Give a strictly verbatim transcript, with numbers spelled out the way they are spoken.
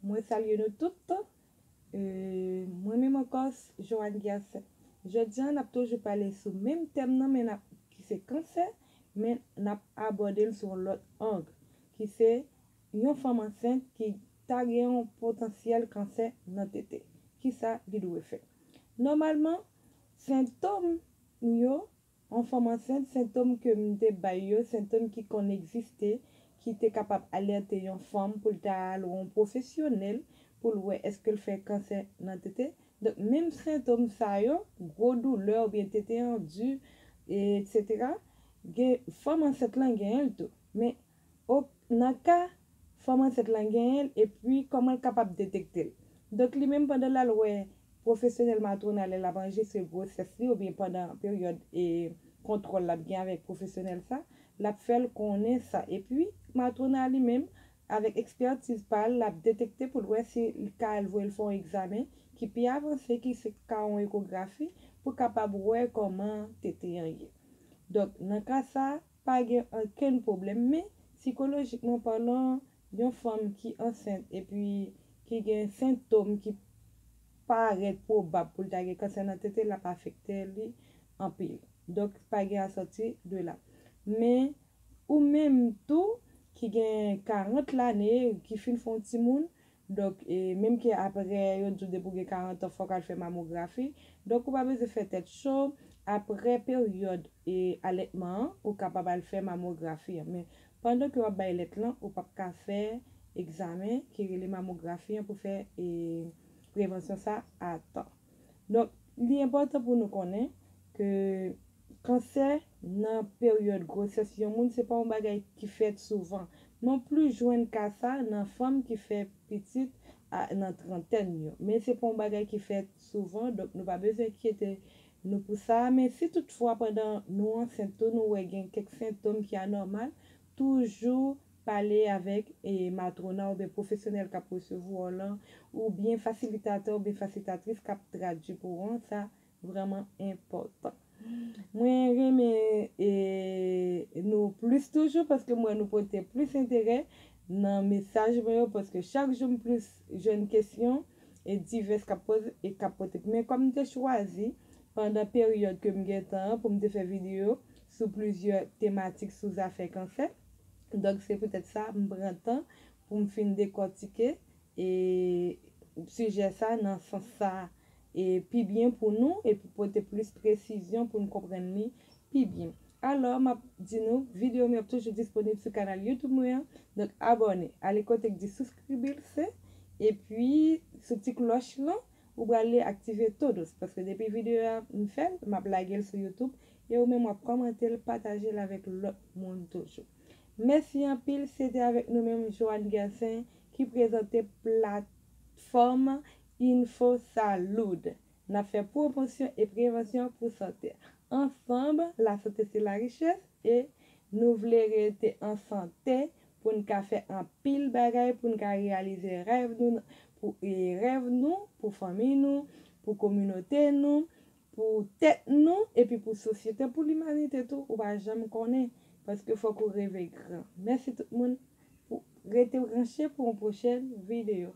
Mwen salye nou tout. E, mwen menm ankò, Joanne Gercin. Jodi a, n ap toujou pale sou menm tèm nan, men n ap, ki se kansè, men n ap abòde l sou yon lòt ang, ki se yon fanm ansent ki ta gen yon potansyèl kansè nan tete. Kisa li dwe fè? Nòmalman, sentòm yo, yon fanm ansent, sentòm ke m te bay yo, sentòm ki konn egziste, ki te kapab alète yon fanm pou l ta al wè yon pwofesyonèl pou l wè èske l fè kansè nan tete. Donk, menm sentòm sa yo, gwo doulè oubyen tete an di, e etsetera, gen, fanm ansent lan genyen l tou. Men, o, nan ka fanm ansent lan genyen l, epi kòman l kapab detekte l. Donk, li menm, pandan l al wè pwofesyonèl matwonal lè l ap anrejistre gwosès li, oubyen pandan peryòd e kontwòl l ap gen avèk pwofesyonèl sa, l ap fè l konnen sa. Epi, matwona li menm, avèk ekspètiz pa l, l ap detekte pou l wè si l ka al voye l fè yon egzamen ki pi avanse, ki se ka yon ekografi, pou kapab wè kòman tete an ye. Donk, nan ka sa, pa gen okenn pwoblèm, men sikolojikman palan, yon fanm ki ansent epi ki gen sentòm ki parèt pwobab pou l ta gen kansè nan tete l, ap afekte li anpil. Donk, pa gen asòti de la. Men, ou menm tou, ki gen karant lane, ki fin fè yon timoun, donk, e, menm ke apre yo di w depi w gen karant an, fòk al fè mamografi. Donk, ou pa bezwen fè tèt cho. Apre peryòd e alètman an, ou kapab al fè mamografi an. Men, pandan ke w ap bay lèt lan, ou p ap ka fè egzamen ki rele mamografi an pou fè, e, prevansyon sa a tan. Donk, li enpòtan pou nou konnen ke kansè nan peryòd gwosès yon moun, se pa yon bagay ki fèt souvan. Men w plis jwenn ka sa nan fanm ki fè pitit a, nan trantèn yo. Men se pa yon bagay ki fèt souvan, donk nou pa bezwen enkyete nou pou sa. Men si toutfwa pandan nou ansent tou, nou wè gen kèk sentòm ki anòmal, toujou pale avèk, e, matwona oubyen pwofesyonèl k ap resevwa w lan, oubyen fasilitatè oubyen fasilitatris k ap tradui pou ou an, sa vrèman enpòtan. Mwen renmen, e, nou plis toujou, paske m wè nou pote plis enterè nan mesaj mwen yo, paske chak jou m plis jwenn kesyon e divès k ap poze e k ap pote. Men kòm m te chwazi pandan peryòd ke m gentan an pou m te fè videyo sou plizyè tematik sou zafè kansè, donk se poutèt sa m pran tan pou m fin dekòtike e sijè sa nan sans sa e pi byen pou nou, epi pote plis presizyon pou n konprann li pi byen. Alò, m ap di nou, videyo m yo ap toujou disponib sou kanal YouTube mwen an. Donk, abòne, ale kote k di suscribirse, epi sou ti klòch lan, ou prale aktive todos, paske depi videyo a m fè l, m ap lage l sou YouTube, e ou menm w ap kòmante l, pataje l avèk lòt moun toujou. Mèsi anpil, se te avèk nou menm Joanne Gercin ki prezante platfòm Info Salud. N ap fè pwomosyon e prevansyon pou sante. Ansanm, lasante se larichès e nou vle rete an sante pou n ka fè anpil bagay, pou n ka reyalize rèv nou, pou, e, rèv nou, pou fanmi nou, pou kominote nou, pou tèt nou, epi pou sosyete, pou limanite tou, ou pa janm konnen, paske fòk ou reve gran. Mèsi tout moun pou rete branche pou yon pwochèn videyo.